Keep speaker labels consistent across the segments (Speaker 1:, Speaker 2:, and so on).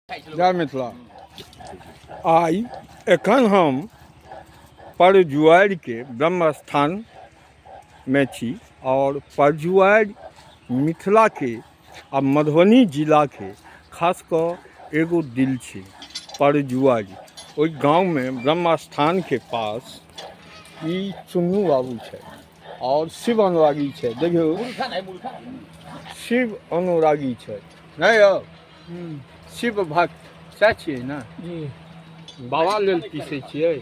Speaker 1: जय मिथिला। आइ एखन हम परजुआरिके ब्रह्म स्थानमे छी आओर परजुआरि मिथिलाके आ मधुबनी जिलाके खास कऽ एगो दिल छै परजुआरि। ओहि गाँवमे ब्रह्म स्थानके पास ई चुन्नू बाबू छथि आओर शिव अनुरागी छथि। देखियौ, शिव अनुरागी छथि नहि यौ, शिव भक्त सएह छियै ने?
Speaker 2: जी।
Speaker 1: बाबा लेल पीसै छियै?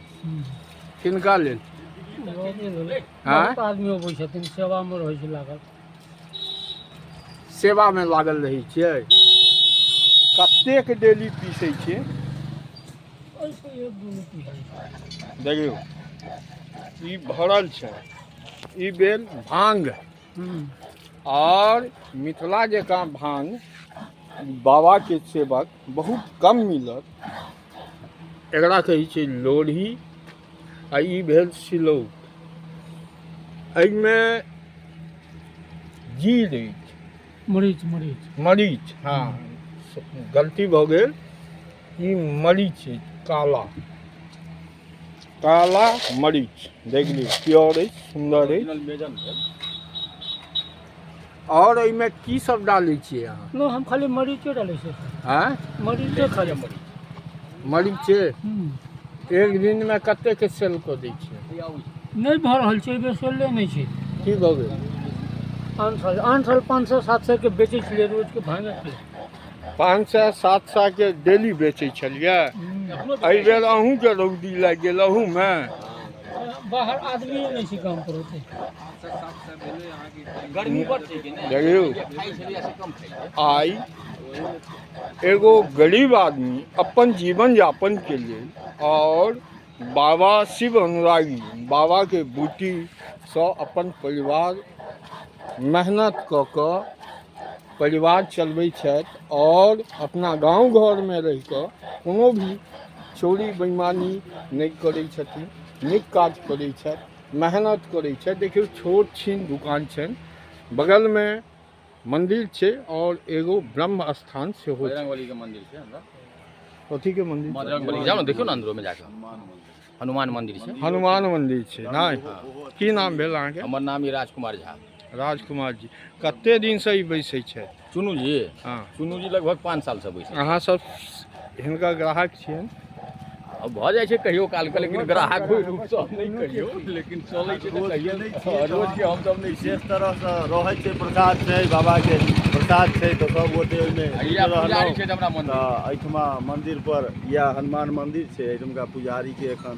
Speaker 1: किनका लेल?
Speaker 2: बहुत आदमी अबै छथिन, सेवामे रहै छै लागल।
Speaker 1: सेवामे लागल रहै छियै। कतेक डेली पीसै छियै?
Speaker 2: एहिसँ एक दू पीसै।
Speaker 1: देखियौ, ई भरल छै, ई भेल भांग। और मिथिला जकाँ भांग बाबाके सेवक बहुत कम मिलत। एकरा कहै छै लोढ़ी आ ई भेल सिलौट। एहिमे जीर अछि,
Speaker 2: मरीच। मरीच,
Speaker 1: मरीच, हँ, गलती भऽ गेल, ई मरीच अछि, काला काला मरीच। देख लियौ, प्योर अछि, सुन्दर अछि। आओर एहिमे की सब डालै छियै अहाँ?
Speaker 2: नहि, हम खाली मरीचे डालै छियै।
Speaker 1: आँय?
Speaker 2: मरीचे खाली।
Speaker 1: मरीचे। एक दिनमे कतेक सेल कऽ दै छियै?
Speaker 2: नहि भऽ रहल छै, एहि बेर सेले नहि छै।
Speaker 1: की भऽ गेल?
Speaker 2: आन साल, आन साल 500 700 के बेचै छलियै रोजके भाँगके।
Speaker 1: 500 700 के डेली बेचै छलियै? एहि बेर अहूँके रौदी लागि गेल अहूँमे।
Speaker 2: बाहर आदमी नहि छै काम पर ओते।
Speaker 1: देखियौ, आइ एगो गरीब आदमी अपन जीवन यापन के लेल और बाबा शिव अनुरागी बाबाके बूटीसँ अपन परिवार मेहनत कऽ कऽ परिवार चलबै छथि और अपना गाँव घरमे रहि कऽ कोनो भी चोरी बेईमानी नहि करै छथिन, नीक काज करै छथि, मेहनत करै छथि। देखियौ, छोट छिन दुकान छनि, बगलमे मन्दिर छै और एगो ब्रह्म स्थान सेहो छै।
Speaker 3: बजरंगबली के मंदिर छै हमरा।
Speaker 1: कथीके मन्दिर?
Speaker 3: बजरंगबली, जाउ ने, देखियौ ने अंदरो में जाके, हनुमान मंदिर छै।
Speaker 1: हनुमान मन्दिर छै। नहि, की नाम भेल अहाँके?
Speaker 3: हमर नाम ये राजकुमार झा।
Speaker 1: राजकुमार जी, कते दिनसँ ई बैसै छथि?
Speaker 3: चुनू जी?
Speaker 1: हँ।
Speaker 3: चुनू जी लगभग 5 साल से बैसै।
Speaker 1: अहाँ सब हिनका ग्राहक छियनि?
Speaker 3: अब भऽ जाइ छै कहियो काल के, लेकिन ग्राहक ओहि रूपसँ हम नहि कहियो, लेकिन चलै छै तऽ कहियो। रोजके हमसब नहि छियै।
Speaker 4: विशेष तरहसँ रहै छै, प्रसाद छै, बाबाके प्रसाद छै तऽ सब गोटे ओहिमे
Speaker 3: इएह पुजारी
Speaker 4: रहलहुँ।
Speaker 3: छै हमरा मंदिर
Speaker 4: तऽ एहिठमा मन्दिर पर इएह हनुमान मन्दिर छै, एहिठमका पुजारीके एखन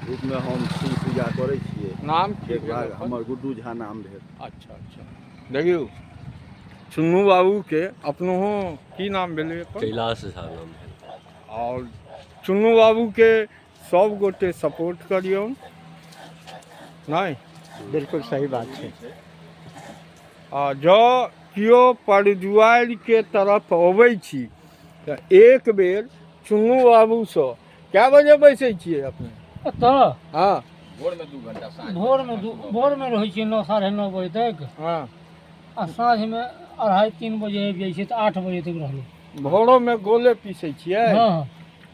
Speaker 4: रूपमे हम छी, पूजा करै छियै।
Speaker 1: नाम की भेल
Speaker 4: देखभाल
Speaker 1: अपन?
Speaker 4: हमर गुड्डू झा नाम भेल।
Speaker 1: अच्छा अच्छा। देखियौ, चुन्नू बाबूके अपनहो की नाम भेलै अपन?
Speaker 5: कैलाश झा नाम भेल।
Speaker 1: आओर चुन्नू बाबूके सब गोटे सपोर्ट करियौ। नहि,
Speaker 6: बिल्कुल सही बात छै।
Speaker 1: आ जँ केओ परजुआरिके तरफ अबै छी तऽ एक बेर चुन्नू बाबूसँ। कए बजे बैसै छियै अपने?
Speaker 2: एतऽ?
Speaker 1: हँ।
Speaker 3: भोरमे 2 घंटा, साँझ
Speaker 2: भोरमे दू, भोरमे रहै छियै 9 9:30 बजे तक।
Speaker 1: हँ।
Speaker 2: आ साँझमे 2:30 3 बजे आबि जाइ छियै तऽ 8 बजे तक रहलहुँ।
Speaker 1: भोरोमे गोले पीसै छियै?
Speaker 2: हँ।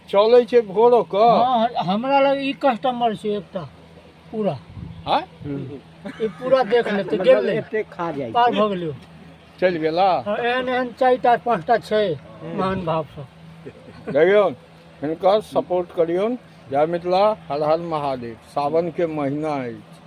Speaker 1: चलै छै भोरो कऽ?
Speaker 2: हँ, हमरा लग ई कस्टमर छै एकटा पूरा।
Speaker 1: हँ।
Speaker 2: ई पूरा देख लेतै, गेलै।
Speaker 6: एते खा जाइ।
Speaker 2: पार भऽ गेलै,
Speaker 1: चलि गेला।
Speaker 2: हँ, एहन एहन 4टा 5टा छै महान भाव सब।
Speaker 1: देखियौ, हिनकर सपोर्ट करियौन। जय मिथिला, हर हर महादेव। सावनके महीना अछि।